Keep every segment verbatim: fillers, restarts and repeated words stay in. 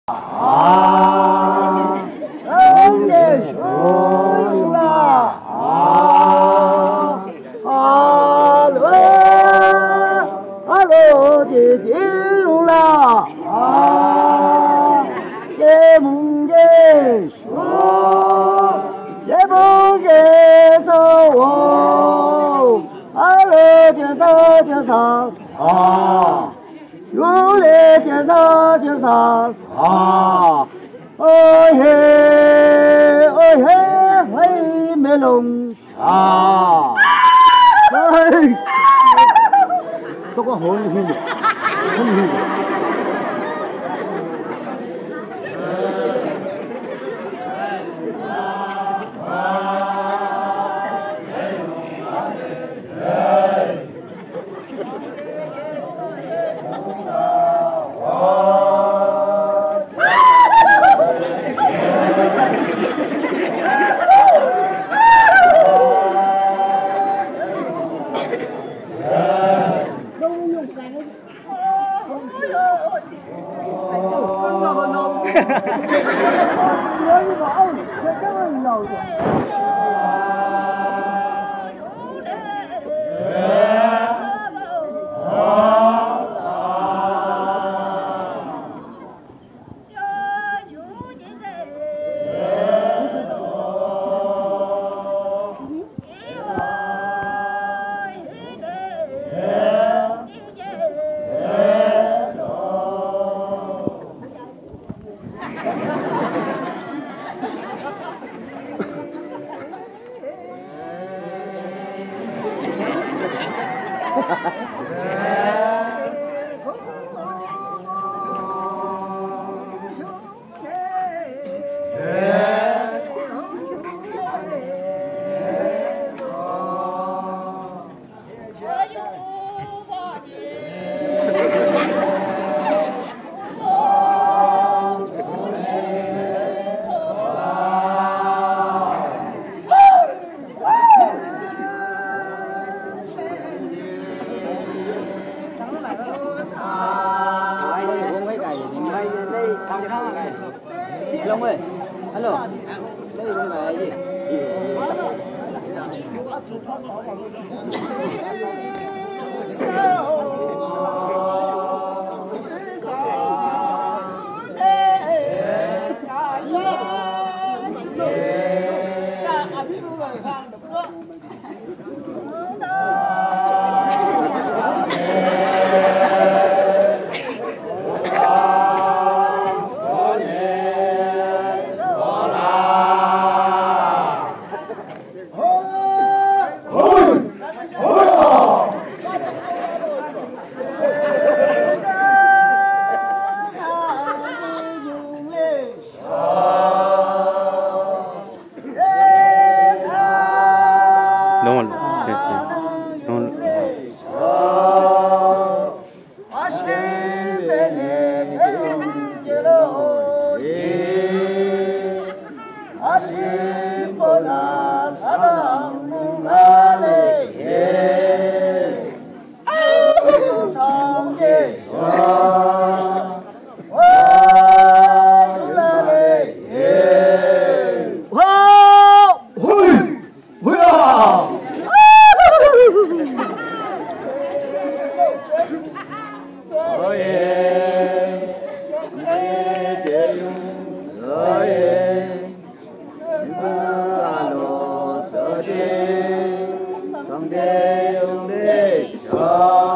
啊，人家说啦，啊，啊，啊，姐姐啦，啊，姐梦姐说，姐梦姐说，哦，啊，姐说，姐说，啊。 有嘞，介绍介绍啊，哦嘿，哦嘿，嘿，melon啊，哎，这个很厉害，很厉害。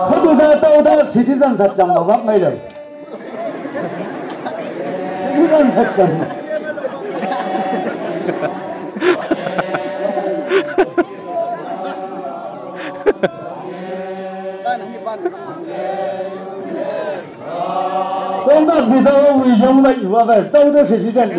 Khatu da tau da citizen sap chang ma bak mai da. Citizen sap chang. Tong da di tau wi jong mai wa ba tau da citizen.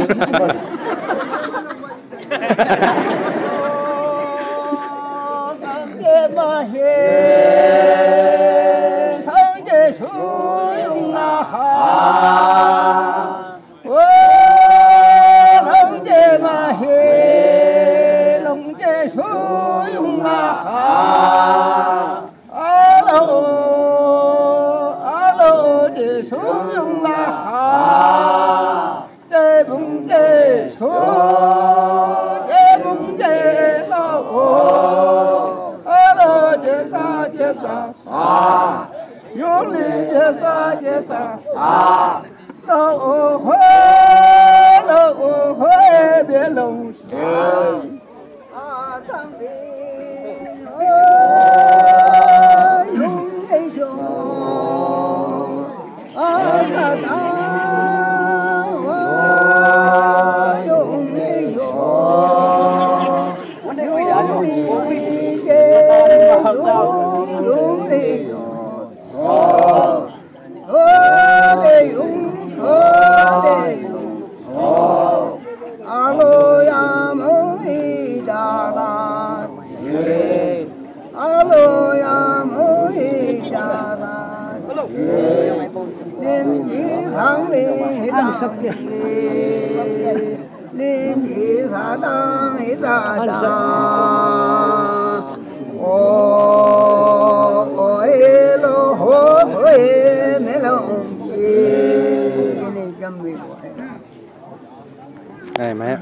Ai, mai.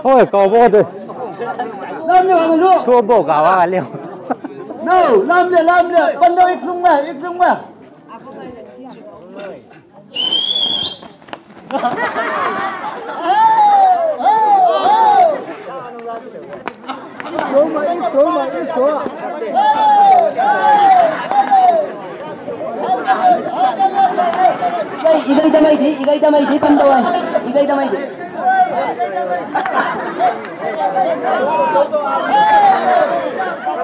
Oi, kau bo de. Lamle, lamle. Tuo bo kau a leo. No, lamle, lamle. Pando itung ma, itung ma. Igai, igai damai di, igai damai di, pandawan. Igai damai di.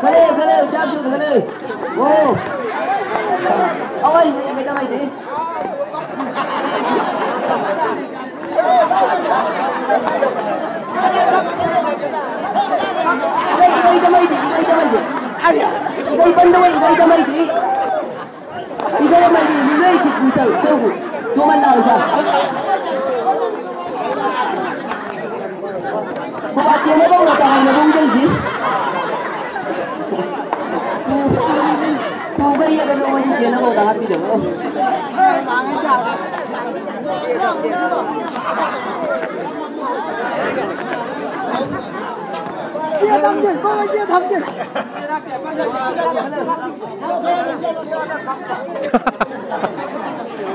Kale, kale, jab jab, kale. Oh. Awai, igai damai di. Igai, igai damai di, igai damai di. Igai pandawan, igai damai di. Igai damai di, igai di, igai di. Tuman na usa. Ko ba tiene ba udah tangan na bung jeng si. Ko ba iya kan orang tiene ba udah hati deh.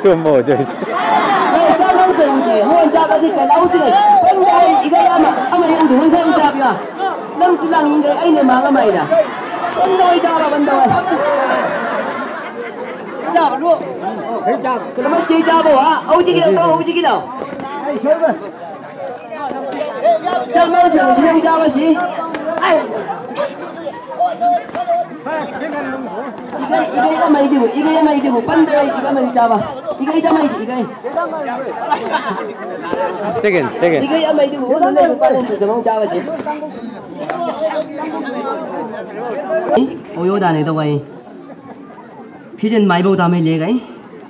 Tumo, Joyce. Igai, igai amai digu, igai amai digu, pandai, igai amai jaba. Igai damai, igai. Second, second. Igai amai digu, oh, pandai, pandai, jaba, jaba si. Oyo dane to gai. Fijen mai bau tamai le gai.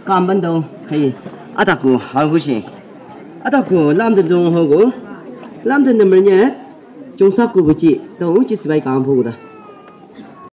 Kam ban dau, kai. Ataku, hau gusi. Ataku, lamdan jong hogo. Lamdan number nyet. Jong sak ku buci. Tau uci sibai kam hogo da.